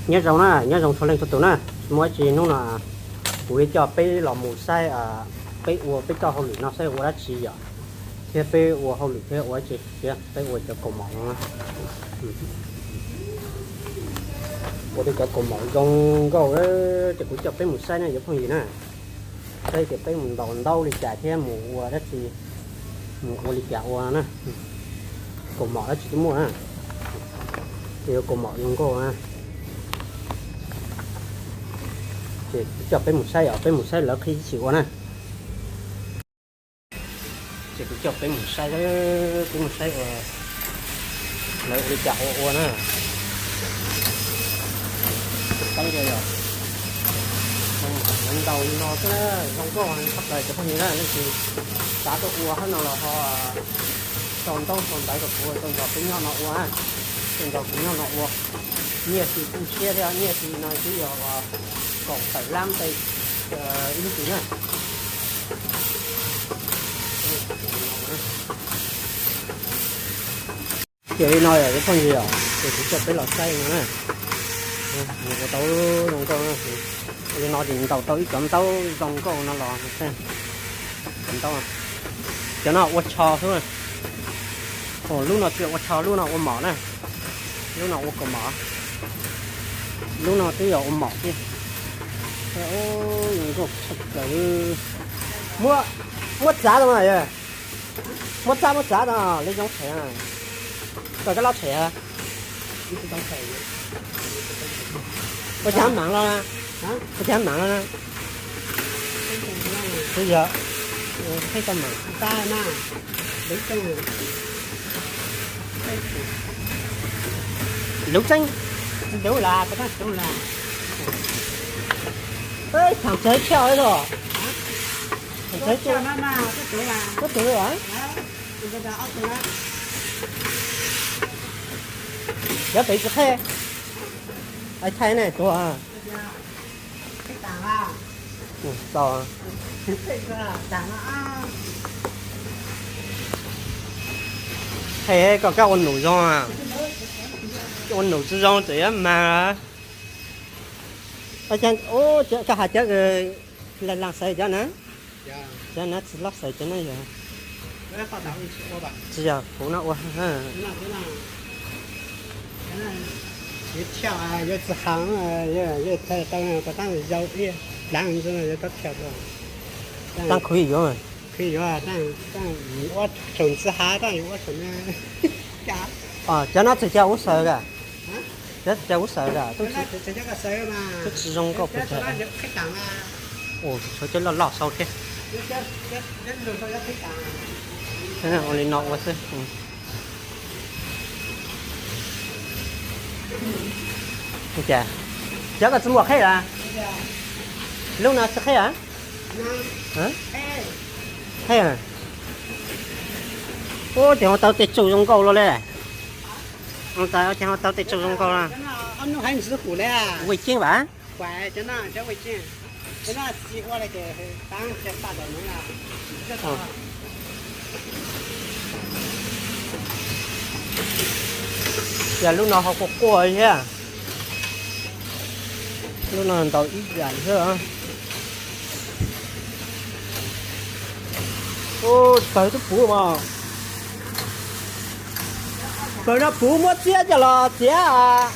Nyob zoo na, nyob zoo txhua leej txhua tus na. Muaj ib tsi hnub no kuv yuav coj peb los mus saib peb ua peb txoj hauj lwm no saib ua dab tsi yom, thiab peb ua hauj lwm thiab ua dab tsi thiab peb ua cov kaus mom no. Ua tej cov kaus mom zoo nkauj, ces kuv coj peb mus saib na cov phooj ywg na. Saib tias peb mus ntaus ntaub li cas thiab mus ua dab tsi, mus ua li cas ua no na. Kaus mom dab tsi twb muaj na, ces yuav kaus mom zoo nkauj na. Ces kuv coj peb mus saib os, peb mus saib lawv qhib ib tsi ua na. Ces kuv coj peb mus saib, peb mus saib ua lawv ua li cas ua ua na. Saib yog lawv ntaus li no xwb, zoo nkauj tshaj plaws cov phooj ywg na, leej twg xav tuaj ua hab no los ho sau ntaub sau ntawv rau kuv, tuaj nrog peb nyob no ua, tuaj nrog kuv nyob no ua. Nyiaj tsis tu siab thiab, nyiaj tsis no twb yog kaum tawm lab ntej ib lub tsis na. Ces li no yog cov phooj ywg os, ces kuv coj peb los saib no na. Ua tau zoo nkauj na. Li no ces ntaus tau ib cov ntaub zoo nkauj no los, cov ntaub, cov no ua tsho xwb. Lub no tsis ua tsho, lub no ua mom na, lub no ua kaus mom, lub no twb yog ua mom thiab. Zoo nkauj tshaj plaws. Muab, muab txav tau na yog, muab txav, muab txav tau li zoo tshem, kom koj loj tshem. Ua cas mam los na, ua cas mam los na. Kuv yog, qhib tau mam. Lub tseeb, lub las, tseem tsev thiab os. Tseem tsev, koj tus, cov pem tsis qhib, thaij ne tuag. Qhib kom koj ua num zoo, ua num tsis zoo txawm yuav mag. Koj hais cov laag xaws cov na, cov na tsis loj xaws cov na yog, tsis yog kuv no ua. Tsis thiaj, yuav tsis hav, yuav tau ko taab yau ib dlaab ntawd yuav tau thiaj. Taab khuv yuav, khuv yuav, ua thaum tsis hav taab yuav ua thaum. Cov no txawm cas ua xaws a, cov txawm cas ua xaws a, twb tsis zoo nkauj pes tsawg. Ua tshuav cov loj loj sau thiab. Ua li no ua xwb. Cas, cov koj tsis muaj qhib a? Lub no tsis qhib a? Qhib a? Ua ces ua tau tej txuj zoo nkauj los le. Ua ces ua tau tej txuj zoo nkauj los. Vaj ceeb vas. Yog lub no ho quaj quaj thiab. Lub no ntaus ib yam thiab. Pawg twb puv mas. Pawg no puv muab txiab coj los txiav.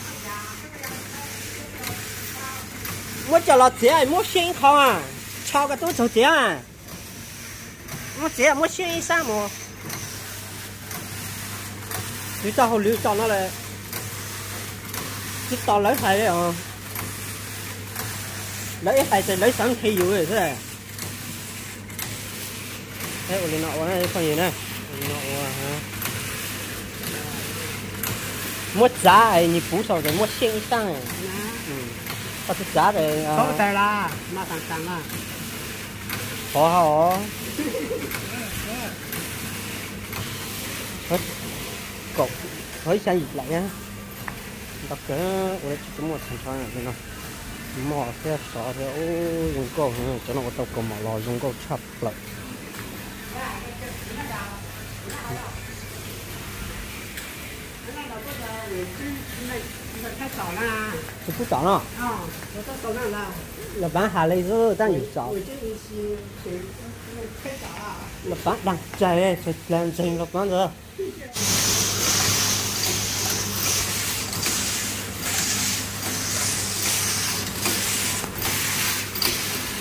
Muab coj los txiav muab xyeeb qhov, tsho koj tub txaug txiav. Muab txiav muab xyeeb ib sab mus. Twb tau hauj lwm tso no lawm, twb tau lawv hais li os. Lawv ib hais ces lawv xav nqhis yus xwb. Ua li no ua phooj ywg na, ua li no ua. Muab txav nws puv saum ces muab xyeeb ib sab. Koj tsis txav es qhov hau os. Kaum, qhov ib xya yim lawm na. Ntau kawg, ua tsis muaj txheej tshaj li no. Moj thiab sov thiab, zoo nkauj, cov no ua tau kaus mom los zoo nkauj tshaj plaws. Tsis pub tsom no. Los pab has li xwb, tab yus tsom. Los pab dag tsaig, tsaig ntseeg los pab ntawd.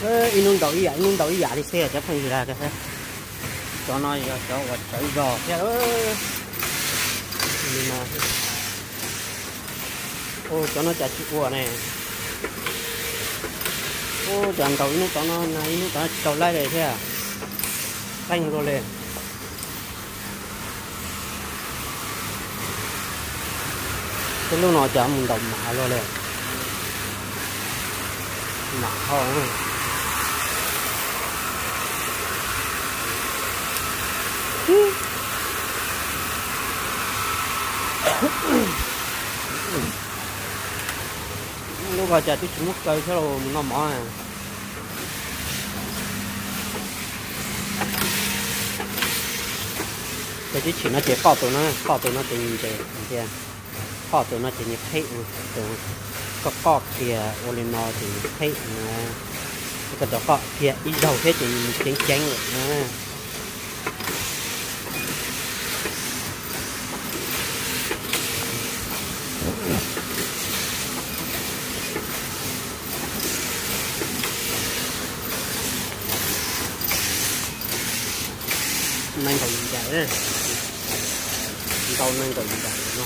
Ib hnub ntaus ib yam, ib hnub ntaus ib yam li xwb cov phooj ywg. Cov no yog cov uas tsawv zog thiab. Ua cov no cas tsis ua ne. Ua cas ntaus ib hnub tod no nag ib hnub tod no tsis tau laib li thiab. Qeeb dua li. Tej lub no cas mus ntaus mam luaj li. Mam hau. Lub ko cas twb tsis muab kaw thiab los mus noj mov. Ces tib chim no ces qoj tus no, qoj tus no ces nws ntse tiag, qoj tus no ces nws qheb, tus koj qoj kiag ua li no ces nws qheb na, koj rov qoj kiag ib zaug thiab ces nws ceev ceev lawm na. Nees nkaum yim yam, ntau nees nkaum yim yam no.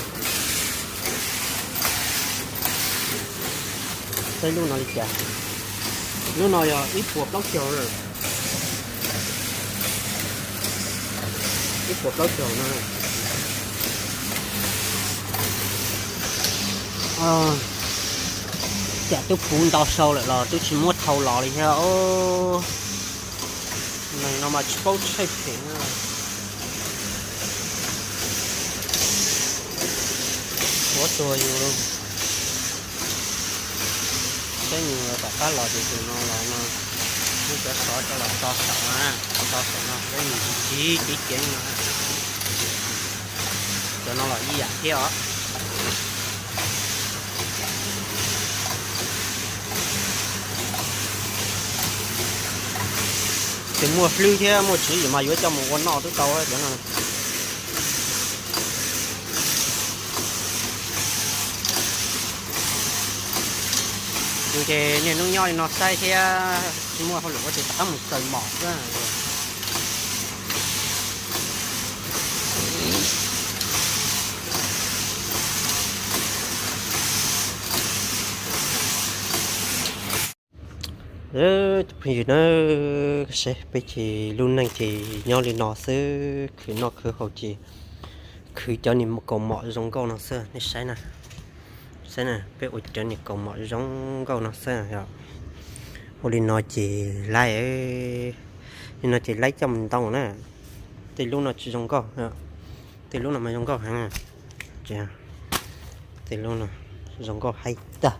Saib lub no li cas? Lub no yog ib puas plaub caug, ib puas plaub caug no. Cas twb puv ntau sau lawm los twb tsis muab thau los li thiab. Neeg no mas tsis paub tshaib phem na. Ua tuag yus. Saib nws rov qab los ces tus no los no, muab cov sov coj los tso saum na, tso saum no saib nws ntsis ntsis ceev ceev no. Cov no los ib yam thiab os. Ces muaj hlwb thiab muaj tswv yim mas yuav coj mus ua noj twb tau cov no. Yus ces niaj hnub nyob li no saib thiab tsis muaj hauj lwm ua ces rov qab mus txawm mom xwb. Phooj ywg na, saib peb ces lub neej ces nyob li no xwb, khwv noj khwv haus ces khwv cov niag kaus mom zoo nkauj no xwb nej saib na. Saib na, peb ua cov niag kaus mom zoo nkauj no xwb yom. Ua li no ces laib, li no ces laib coj mus ntoo na. Tej lub no tsis zoo nkauj, tej lub no mas zoo nkauj heev. Tej lub no zoo nkauj haib tag,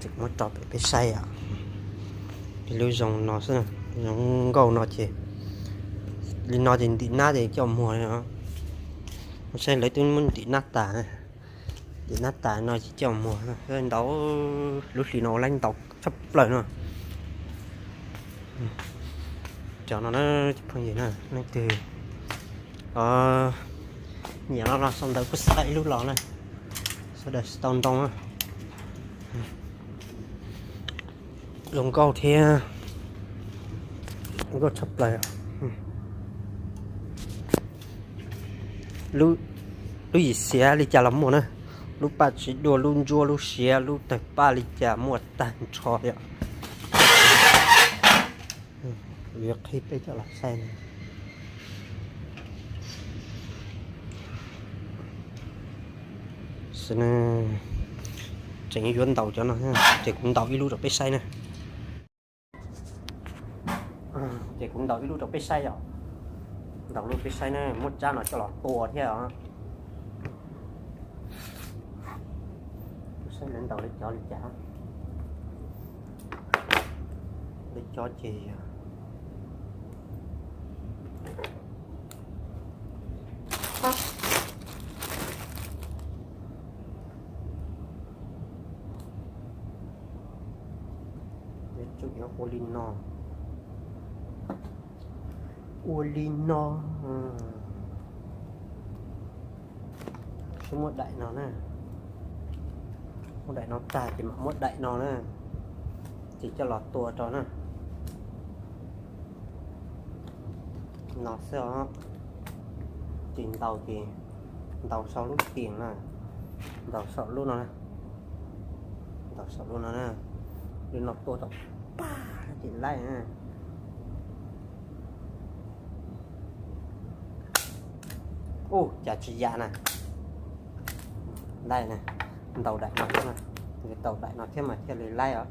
tseem muab tso pem peb saib os. Lub zoo no xwb, zoo nkauj no ces, li no ces ntim nab ces coj muag. Saib lawv twb muab ntim nab tas, ntim nab tas no ces coj muag ntau. Lub hli no ua laib ntau tshaj plaws no. Cov no na, phooj ywg na, leej twg nyiam no los sau ntawv kuj xa ib lub los na, sawv daws tau ntoo na. Zoo nkauj thiab, zoo nkauj tshaj plaws. Lub yim xiav li cas los muaj na, lub paj tsis dua, lub ntsuab, lub siav, lub tawg paj li cas muaj tag nrho yom. Yuav qhib peb coj los saib. Tseem yuav ntaus cov no, ces kuv ntaus ib lub rau peb saib na. Ces kuv ntaus ib lub rau peb saib os. Ntaus lub peb saib na, muab tsab no coj los tua thiab os. Saib lawv ntaus lawv cov li cas. Lawv cov ces Tsuas yuav ua li no, ua li no, seb muab daim no na, muab daim no tag ces mam muab daim no na, ces coj los tua rau na. No xwb os, ces ntaus ces ntaus saum lub tias na, ntaus saum lub no, ntaus saum lub no na, li no tua rau pag ces laib na. Ub, cas tsis yam na, laib na, ntaus daim no thiab na, ntaus daim no thiab mas thiaj li laib os.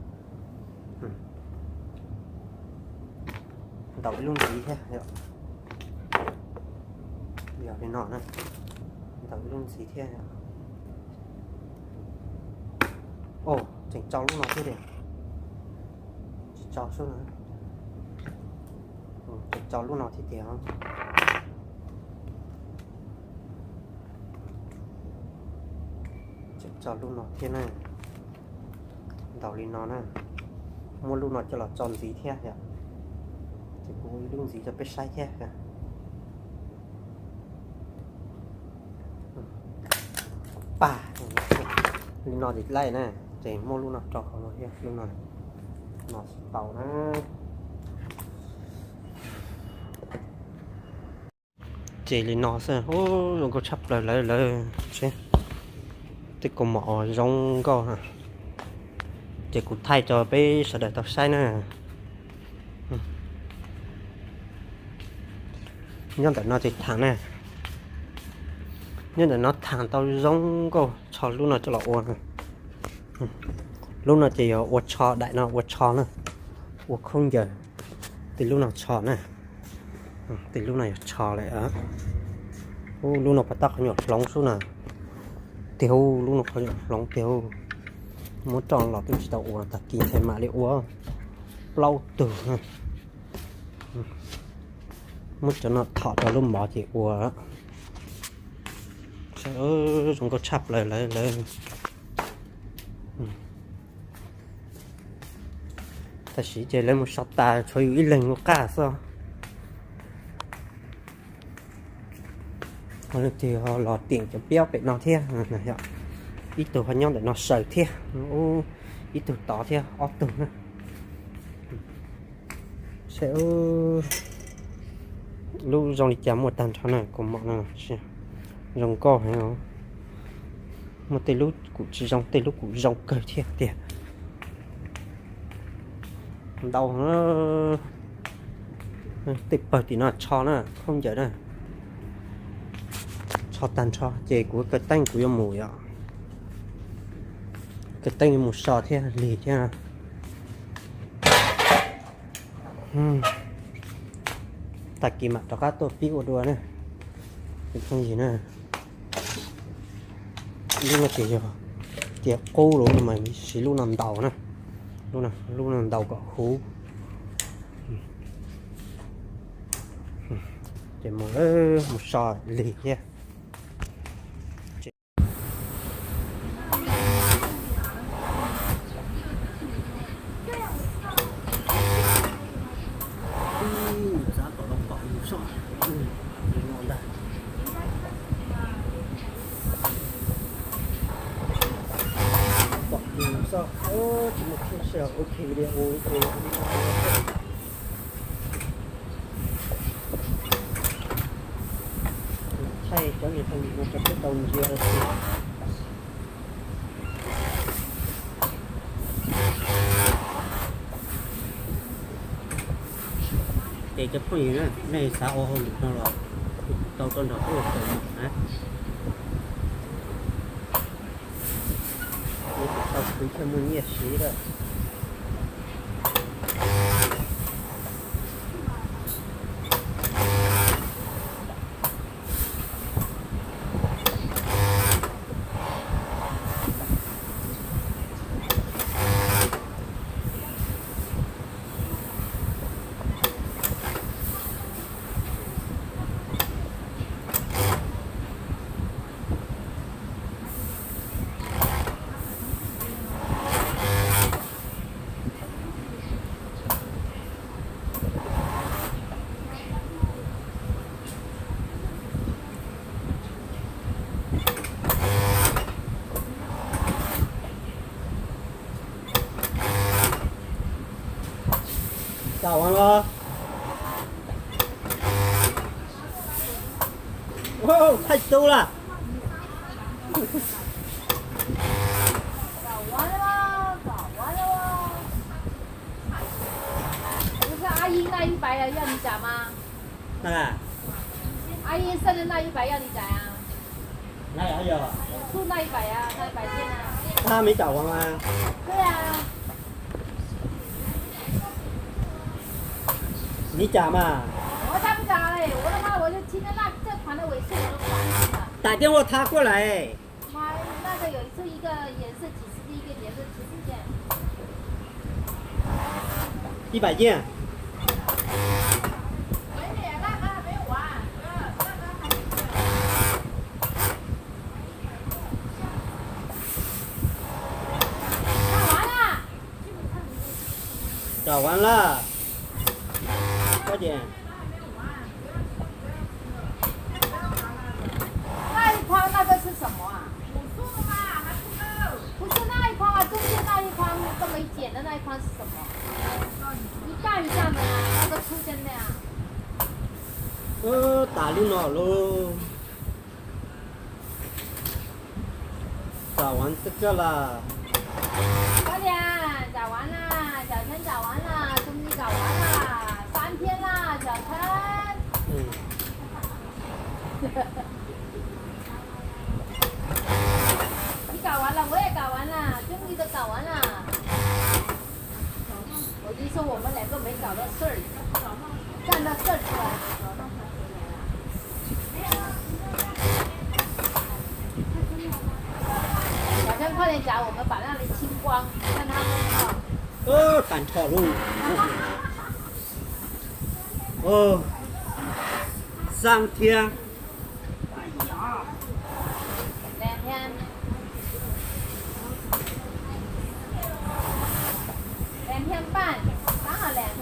Ntaus ib lub ntxiv thiab, yog li no na, ntaus ib lub ntxiv thiab. Ov, tseem tso lub no thiab tiag, tsis tso xwb, tseem tso lub no thiab tiag. Tseem tso lub no thiab na, ntaus li no na, muab lub no coj los tso ntxiv thiab yom, ces kuv ua ib lub ntxiv rau peb saib thiab. Pag, li no ces laib na, ces muab lub no rau hauv no thiab, lub no, no tsis tau na. Ces li no xwb, ub, zoo nkauj tshaj plaws lawm lawm. Tej kaus mom zoo nkauj na, ces kuv thaij rau peb sawv daws tau saib na. Nyob ntawm no ces thaam na, nyob ntawm no thaam tau zoo nkauj, tsho lub no coj los ua. Lub no ces yog ua tsho, daim no ua tsho na, ua khaub ncaws. Tej lub no tsho na, tej lub no yog tsho lawm. Ub, lub no puas tab qhov nyuam hloov xwb na. Tiag hu, lub no qhov nyuam hloov tiag hu. Muab roj los twb tsis tau ua, tag kis ntshai mam li ua plaub tug. Muab cov no thom rau lub mov ces ua. Zoo nkauj tshaj plaws lawm lawm. Tam sim ces lawv mus so tas tshuav yus ib leeg ua qaj xwb. Leej twg ho los tiam cov piab pem no thiab, ib tug ho nyob ntawm no saws thiab, ib tug tod thiab ob tug na. Saib lub zoo li cas muaj tag nrho na, kaus mom no zoo nkauj heev. Muaj tej lub kuj tsis zoo, tej lub kuj zoo kawg thiab tiag. Ntau, tej pawg tim no tsho na, khaub ncaws na, tsho tag nrho ces kuv kaw teeb kuv yuav mus yom. Kaw teeb yuav mus so thiab lig thiab. Tag kis mam rov qab tuaj pib ua dua na, cov phooj ywg na. Lub no ces yog tias qub lawm mas siv lub no ntaus na, lub no ntaus kom huv. Ces mus, mus so lig thiab. Pom tus soj, tsis muaj pheej sij hawm ua video ua li no. Thaij cov niag phooj ywg no rau peb tau ntsia ua si. Ces cov phooj ywg na, nej xav ua hauj lwm no los tau rau nram teb chaws no na. Tau khwv thiaj muaj nyiaj siv lawm. 找完了。哦，太多了。找完了，找完了。不是阿英那一百要你找吗？那个，阿英剩的那一百要你找啊？哪里还有？出那一百啊，那一百件啊。他没找完吗？对啊。 你讲嘛。我才不讲嘞，我他妈我就听着那这团的尾数我都烦死了。打电话他过来。妈，那个有一次一个颜色几十件，一个颜色几十件。一百件。没没，那他还没有完，那他还没有完。 找完了，快点。那一筐那个是什么啊？不是那一筐啊，中间那一筐这么一剪的那一筐是什么？一担一担的啊，那个出生的啊。呃，打入脑喽。 找完这个了。快点，找完了，小陈找完了，终于找完了，三天了，小陈。嗯。你搞完了，我也搞完了，终于都搞完了。 我就说我们两个没找到事儿，干到事儿出来。小张，快点找，我们把那里清光，让他们。呃，胆操喽。哦，上天。 两天，两天半，刚好两天。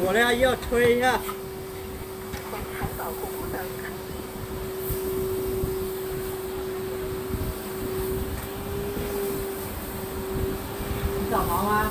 我来要吹一下。你找毛吗？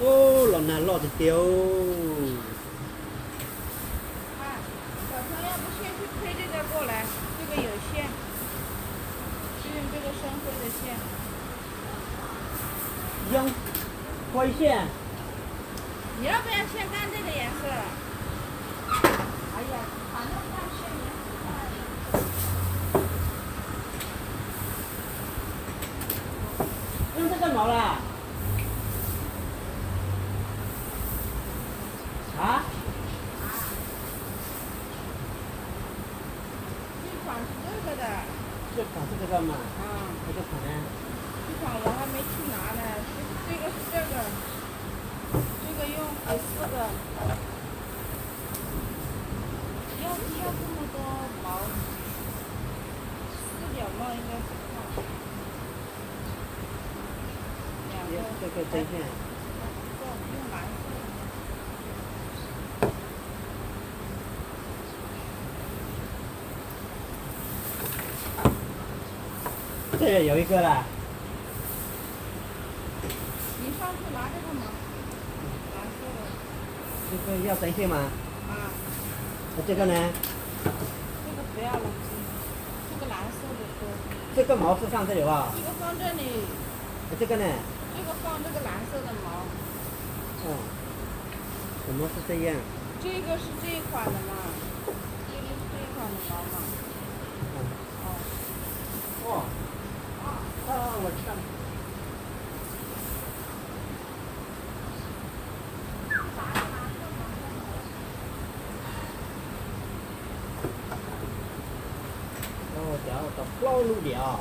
Ub, los nag loj tiag tiag. 小朋友，不信去推这个过来，这个有线，就用这个深灰的线。 Yeeb, khuam ib siab. 你要不要先干这个颜色？哎呀，反正看线也很快。Yeeb, twb koj nov las? Hab? Coj khoom xwb koj mas. Coj khoom na. 这个是这个，这个用十四个，要要这么多毛，四角帽应该不够。两个，这个针线。用蓝色的。 这也有一个了。你上次拿这个吗？蓝色的。这个要针线吗？啊。那这个呢？这个不要了，这个蓝色的。这个毛是上这里吧？这个放这里。哎，这个呢？这个放这个蓝色的毛。哦，怎么是这样？这个是这一款的嘛，这个是这一款的毛嘛。哦。哦。啊，我知道。 Cov tau plaub lub diam.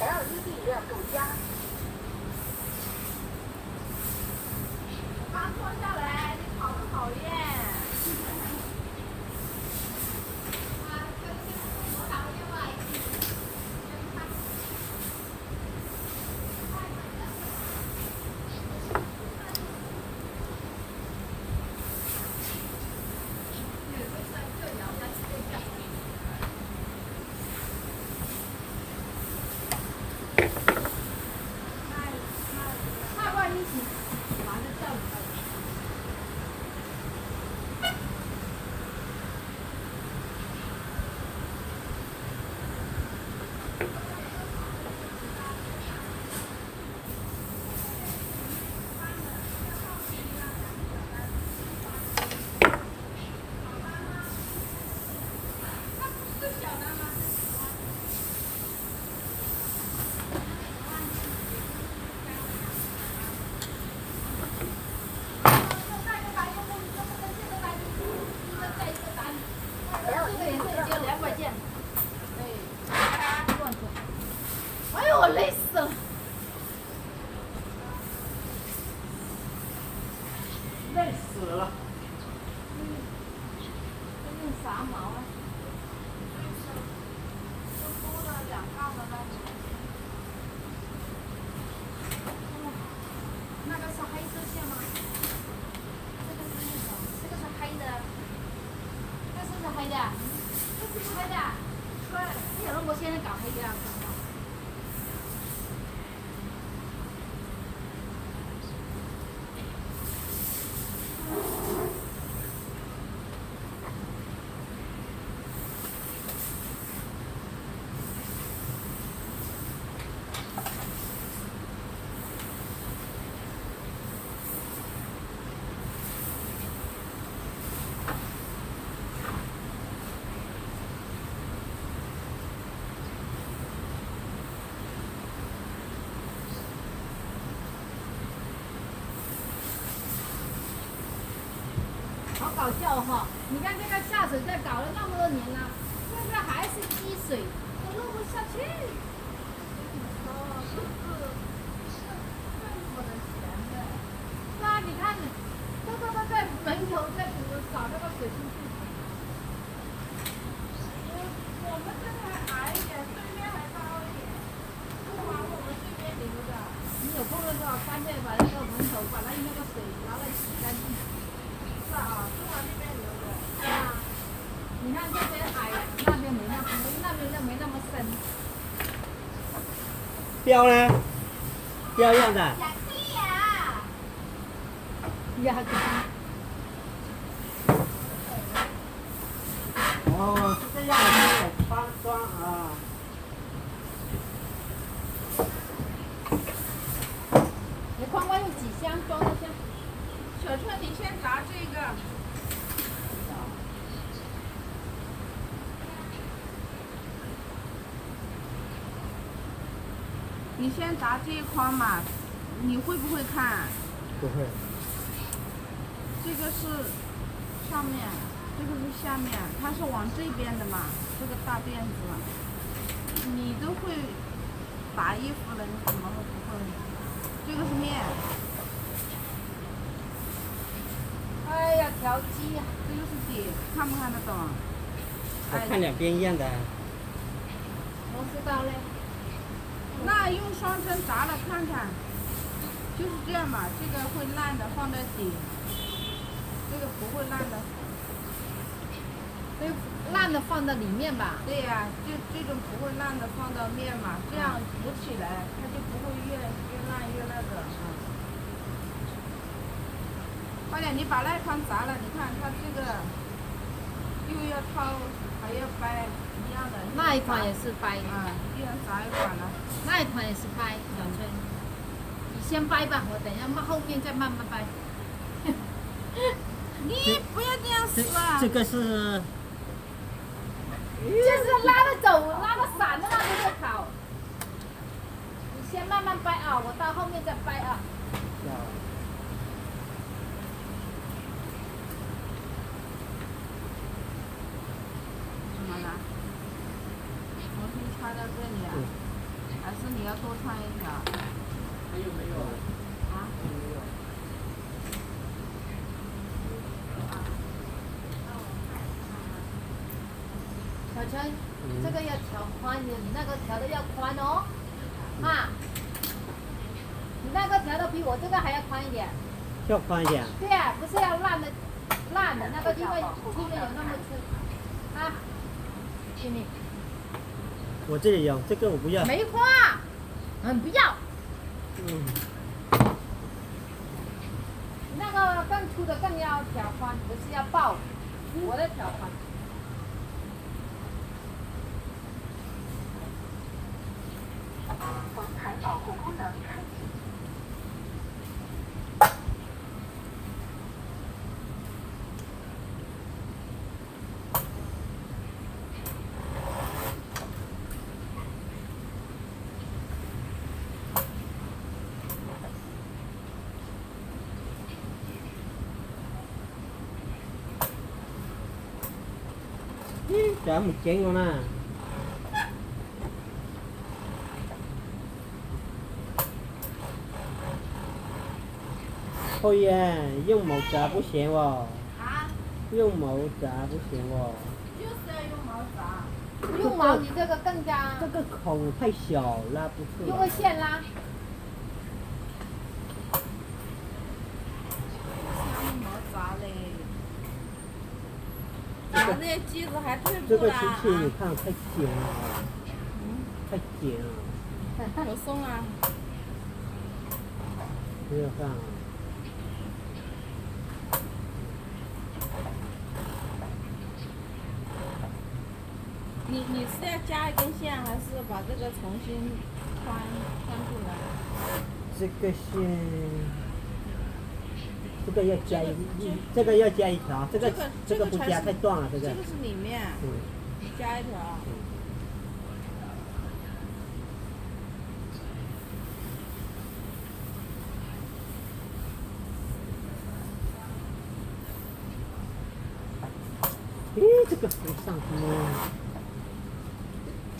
L E D亮度加。 哎呦，累死了。累死了。 用啥毛啊？就铺了两道的那种。那个是黑色线吗？这个是那种，这个是黑的。这是不是黑的？这是不是黑的？对。哎呀，那我现在搞黑的啊。 好搞笑哈！你看这个下水再搞了那么多年了，现在还是积水，都漏不下去。哦，都是政府的钱呗。是啊，你看，都都都在门口在搞那个水出去。我们这边还矮一点，对面还高一点。 不管我们这边留着。你有空的时候，干脆把那个门口把那那个水拿来洗干净。是啊，不管这边留着。啊，你看这边矮，那边没那，那边就没那么深。 标呢？标样的。 哦，是这样的，这种方砖啊。你先炸这一款嘛，你会不会看？不会。这个是上面，这个是下面，它是往这边的嘛，这个大辫子。你都会炸衣服了，你怎么会不会？这个是面。哎呀，调鸡呀，这个是底，看不看得懂？我看两边一样的。我知道嘞。那用双蒸炸了看看，就是这样嘛，这个会烂的放在底，这个不会烂的。 烂的放到里面吧。对呀，就这种不会烂的放到面嘛，这样煮起来它就不会越越烂越那个。快点，你把那一盘炸了，你看它这个又要掏，还要掰，一样的。那一盘也是掰。嗯，一人炸一盘了。那一盘也是掰，小春，你先掰吧，我等一下慢后面再慢慢掰。你不要这样撕啊！这这个是，就是拉得走、拉得散的那个就好。你先慢慢掰啊，我到后面再掰啊。怎么了？重新穿到这里啊？还是你要多穿一条？还有没有？啊？ 小陈，这个要调宽一点，你那个调的要宽哦，啊，你那个调的比我这个还要宽一点。要宽一点。对呀，不是要烂的，烂的那个，因为里面有那么粗，啊，给你。我这里有，这个我不要。没花。 嗯，不要。嗯。那个更粗的更要调宽，不是要爆，我的调宽。防踩保护功能开启。 Ib, cov mus ceev no na. Hauj Yas,用毛炸不行哦。用毛炸不行哦。用毛你这个更加，这个孔太小，拉不出来。用个线拉。 拿那机子还退步了啊。这个机器你看太紧了啊，太紧了。有松啊。不要放啊。你你是要加一根线，还是把这个重新穿穿过来？这个线。 这个要加一，这个要加一条，这个这个不加太断了，这个。这个是里面，你加一条。咦，这个不上什么？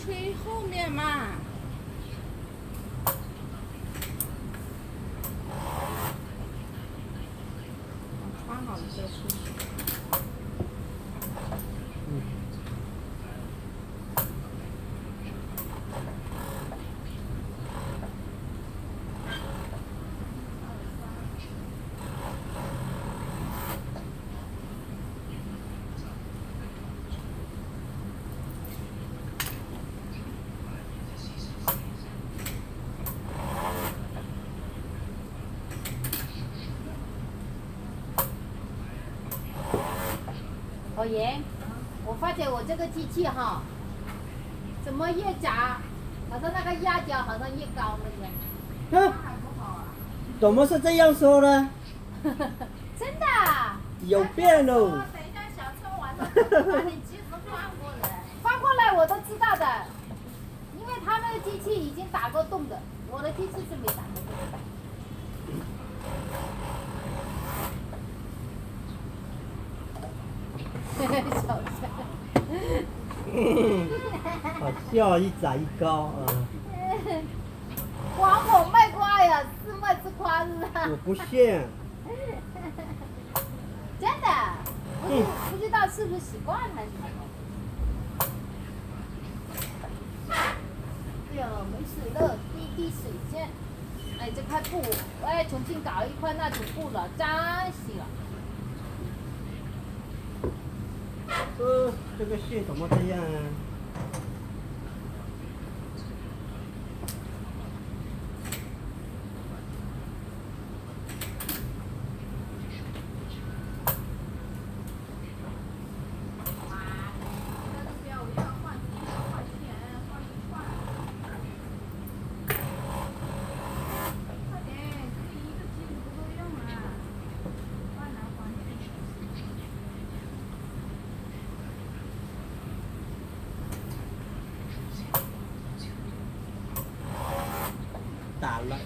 吹后面嘛。 穿好了再说。Hauv Yas, 我发现我这个机器哈，怎么越炸，好像那个压脚好像越高了一样。怎么是这样说呢？真的啊。有变哦。等一下小车完了，把你机子翻过来。翻过来我都知道的。 因为他那个机器已经打过洞的，我的第一次吃没啥。好笑一眨一高啊！王某卖瓜呀，是卖吃瓜是吧？我不信。真的，不是，不知道是不是习惯了还是什么。哎呦，没水了，滴滴水先。哎，这块布，我要重新搞一块那种布了，脏死了。呃，这个线怎么这样啊？ 打了。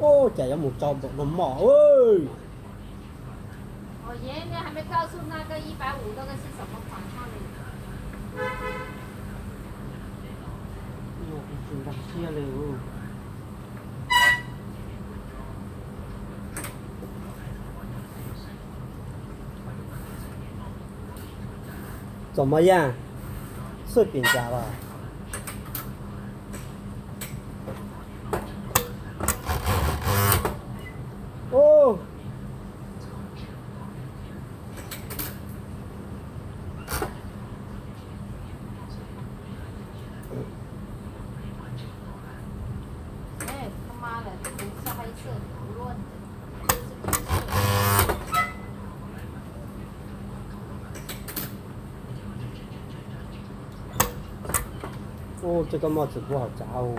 Ub, cas yuav mus tsau npaum no mog. Ua, kuv tsis nkag siab li. 怎么样？碎饼夹了。哦。哦，这个帽子不好扎哦。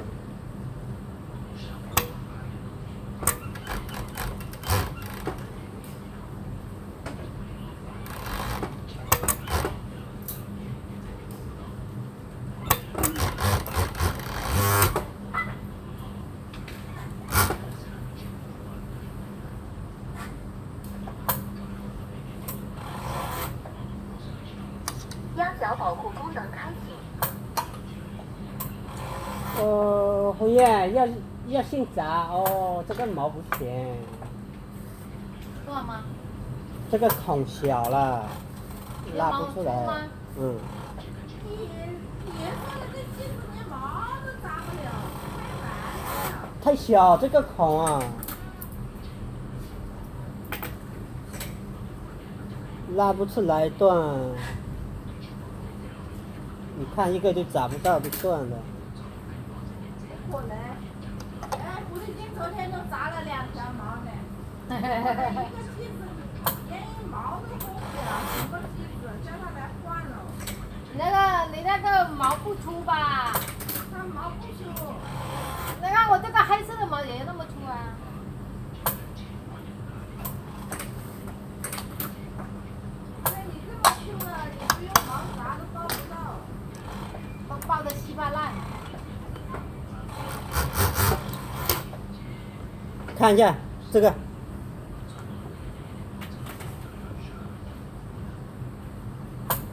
压脚保护功能开启。哦，红叶，要要先扎哦，这个毛不行。断吗？这个孔小了，拉不出来。有毛粗吗？嗯。你你说的这镜子连毛都扎不了，太难了。太小，这个孔啊。 拉不出来断，你看一个就扎不到就断了。结果嘞，哎，狐狸精昨天就扎了两条毛呢。一个镜子连一毛都不了，什么镜子，叫他来换了。你那个你那个毛不粗吧？他毛不粗。那个我这个黑色的毛也那么粗啊。 那你这么粗了，你不用毛啥都抱不到，都抱得稀巴烂。看一下这个，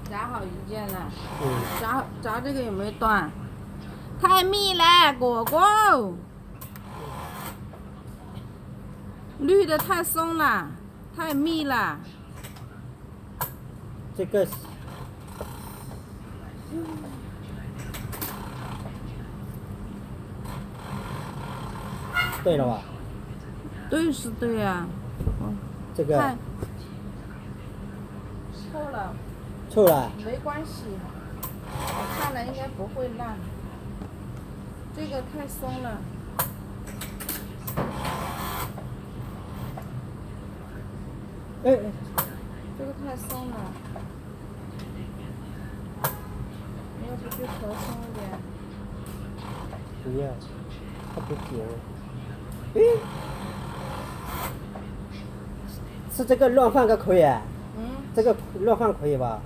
扎好一件了，嗯。扎扎这个有没有断？太密了，果果。 绿的太松了，太密了。这个对了吧？对是对呀。哦，这个太臭了。臭了。没关系，我看了应该不会烂。这个太松了。哎，哎，这个太松了。你要不就调松一点。不要，它不行。哎，是这个乱放个可以啊？嗯。这个乱放可以吧？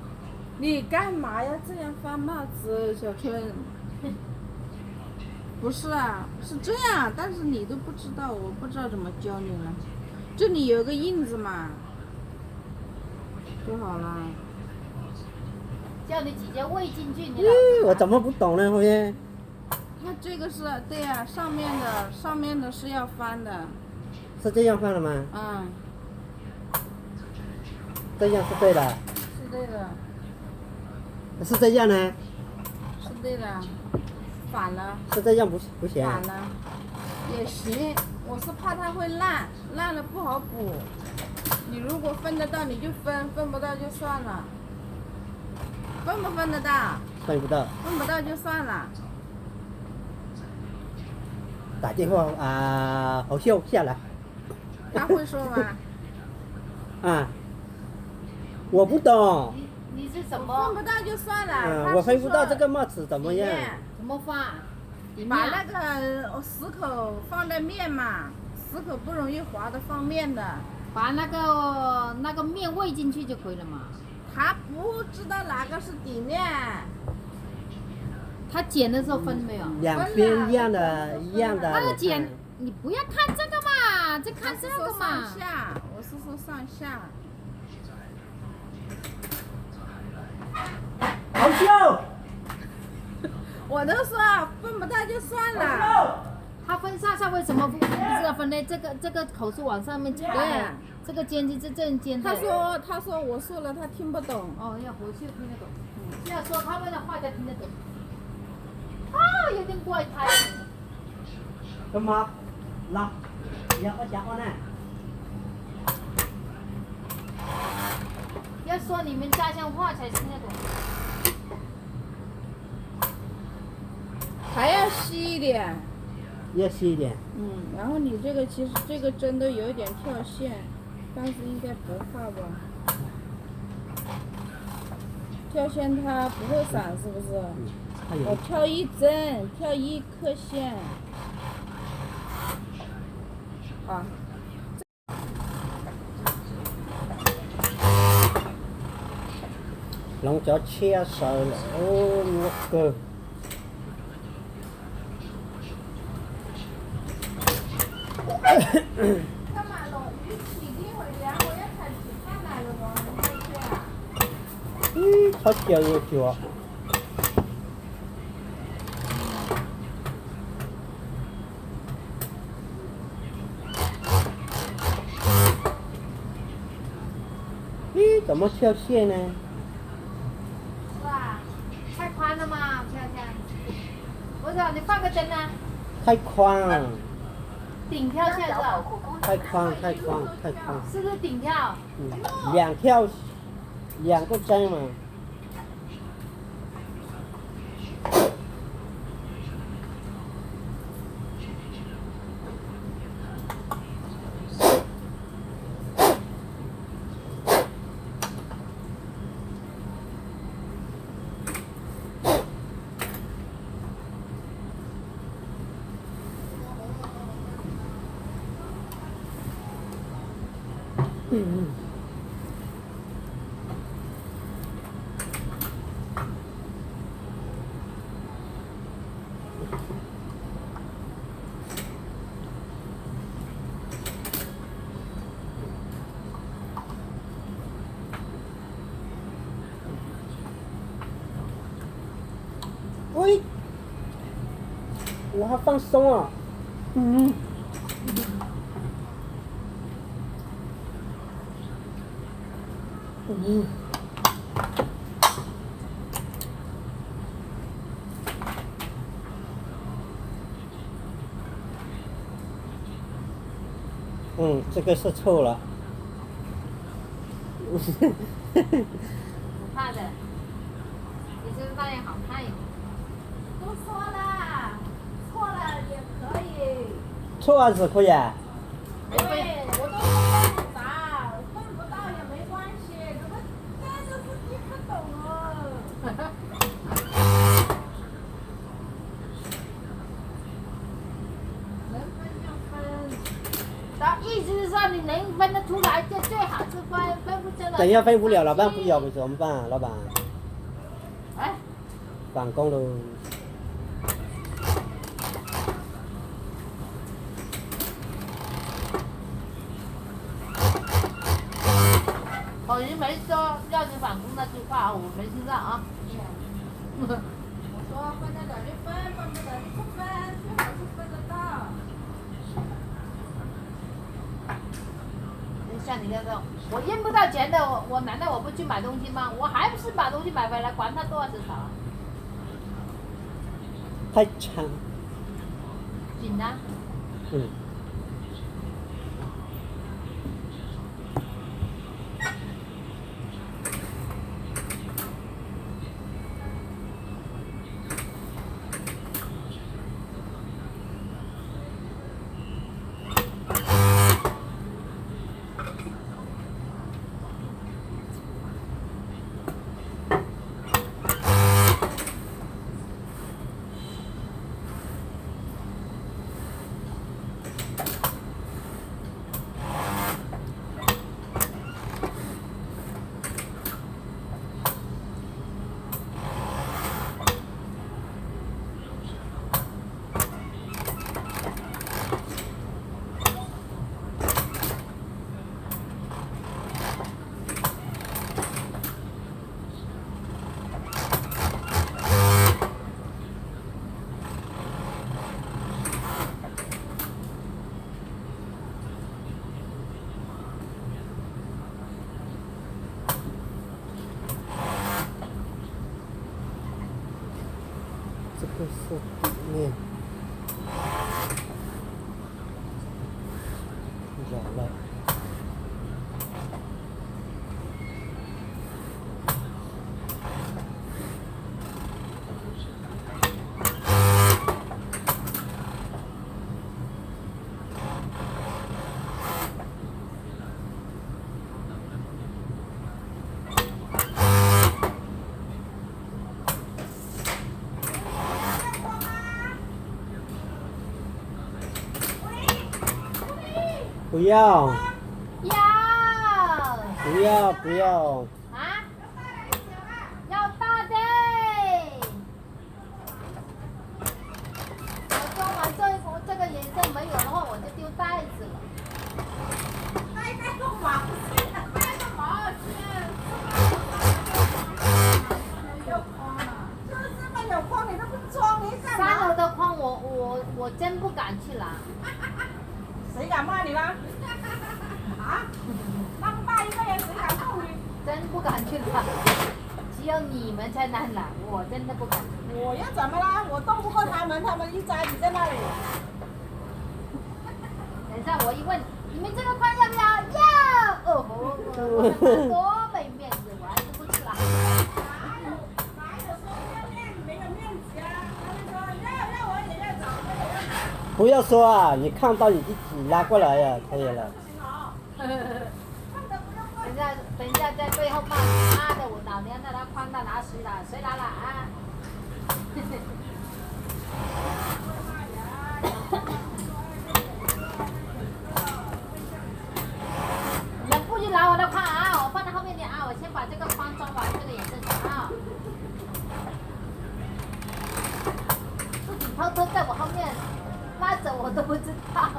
你干嘛要这样翻帽子，小春？不是啊，是这样，但是你都不知道，我不知道怎么教你了。这里有个印子嘛，就好了。叫你姐姐喂进去，你老公。咦，我怎么不懂呢？后面。它这个是，对呀，上面的，上面的是要翻的。是这样放的吗？嗯。这样是对的。是对的。是这样呢？是对的。反了。是这样不，不行啊？反了。也行，我是怕它会烂，烂了不好补。你如果分得到你就分，分不到就算了。分不分得到？分不到。分不到就算了。 打电话啊，侯秀下来。他会说吗？啊，我不懂。你你是怎么？分不到就算了，嗯，他是说我分不到这个帽子怎么样？里面怎么放？里面啊？把那个，呃，死口放在面嘛，死口不容易滑的，放面的。把那个那个面喂进去就可以了嘛。他不知道哪个是底面。他剪的时候分没有？两边一样的，分了，一样的，那个剪，我看。你不要看这个嘛，就看这个嘛。他是说上下，我是说上下。侯秀，我都说啊，分不到就算了。侯秀。他分上下为什么不，不知道分呢？这个，这个口是往上面插的。对。 这个尖尖，这正尖的。他说，他说我说了，他听不懂。哦，要回去听得懂。嗯，这样说他们的话才听得懂。啊，有点怪胎。干嘛？拉，要我讲话呢？要说你们家乡话才听得懂。还要细一点。要细一点。嗯，然后你这个其实这个针都有一点跳线，但是应该不怕吧？跳线它不会散，是不是？嗯，它有。我跳一针，跳一颗线。啊。 Hloov cov tshiab sawv lawm, nyuaj kawg. Ib txhob cia ua cuag. Ib, txawm muab thiaj xyej ne. 太宽了吗？跳下去。不是，你放个灯呢。太宽了。顶跳下去。太宽，太宽，太宽。是不是顶跳？嗯，仰跳，仰个针嘛。 Ui, ua hab faaj xoob os. Ừ, 这个是臭了。不怕的，你是不是发现好看一点？都说了，错了也可以。错是可以啊？对，我都说犯不着，我犯不到也没关系，怎么这就是听不懂哦？ 意思是说你能分得出来就最好，是分，分不出来。等一下分不了了，分不了怎么办啊，老板？哎，返工了。 我没说要你返工那句话啊，我没听到啊。我说分得了就分，分不了就不分，最好是分得到。 像你这种，我印不到钱的，我，我难道我不去买东西吗？我还不是把东西买回来，管他多少。太长。紧张。嗯。 这个是底面。 Zom lawm. 不要，要，不要，不要。啊？要大的。我装完这一波，这个颜色没有的话，我就丢袋子了。袋袋干嘛？袋干嘛？这么小的框你都不装，你干嘛？三楼的框我，我，我真不敢去拿。 谁敢骂你了？啊？那么大一个人，谁敢动你？真不敢去拿，只有你们才能拿，我真的不敢。我又怎么了？我动不过他们，他们一家子在那里。等一下我一问，你们这个框要不要？要！哦吼，我他妈多没面子，我还是不去了。 不要说啊，你看到你自己拉过来呀，可以了。等一下，等一下在背后骂你，妈的，我老娘那条框到哪里了？谁拿了啊？ 你们不许拿我的框啊！我放在后面的啊，我先把这个框装完，这个也是啊。自己偷偷在我后面拉着，我都不知道。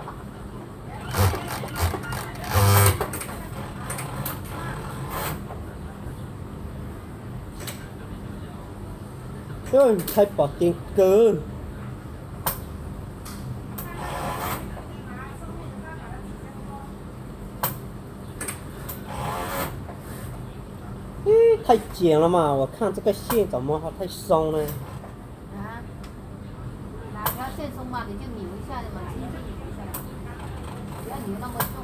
Thaib pom kev kawg. Ib thaij cias los mas uas khaj txoj kab xyeej txom mov ho thaij xoo na. 拿条线松嘛，你就扭一下嘛，轻轻扭一下嘛，不要扭那么重。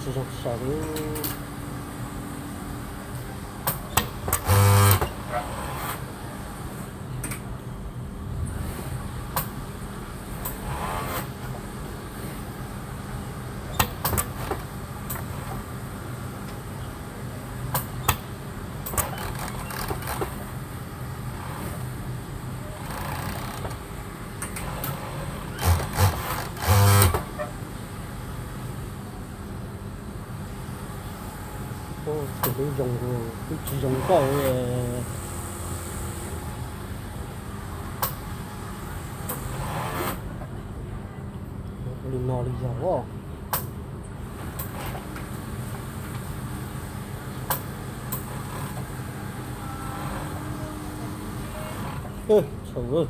Tsis zoo saum li. Tus lub zoo, twb tsis zoo nkauj li. Li no li yog os. Tshauv.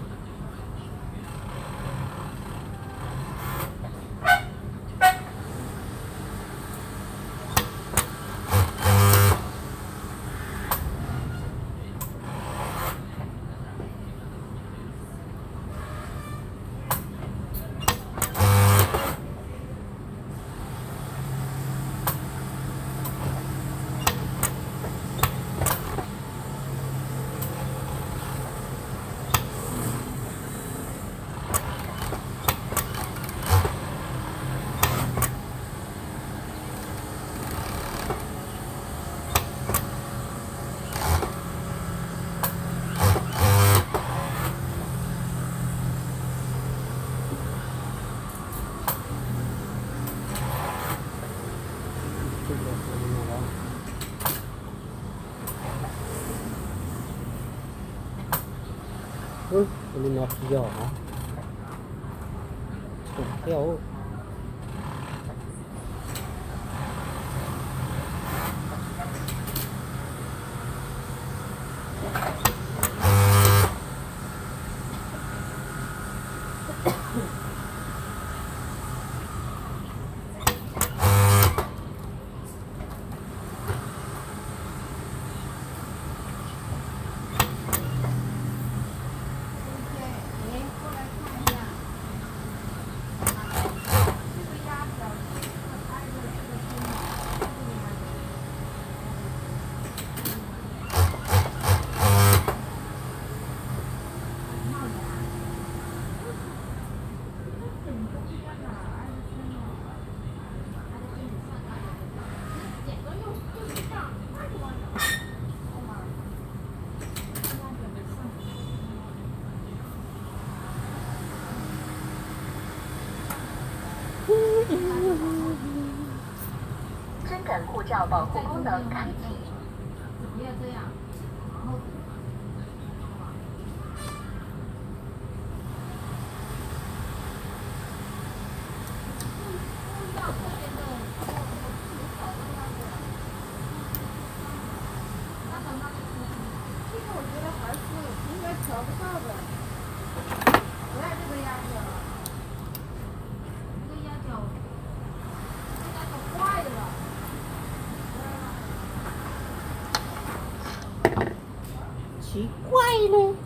Li no tsis yog, tus thiab. 真正护照保护功能开启。 Tsis quaj li.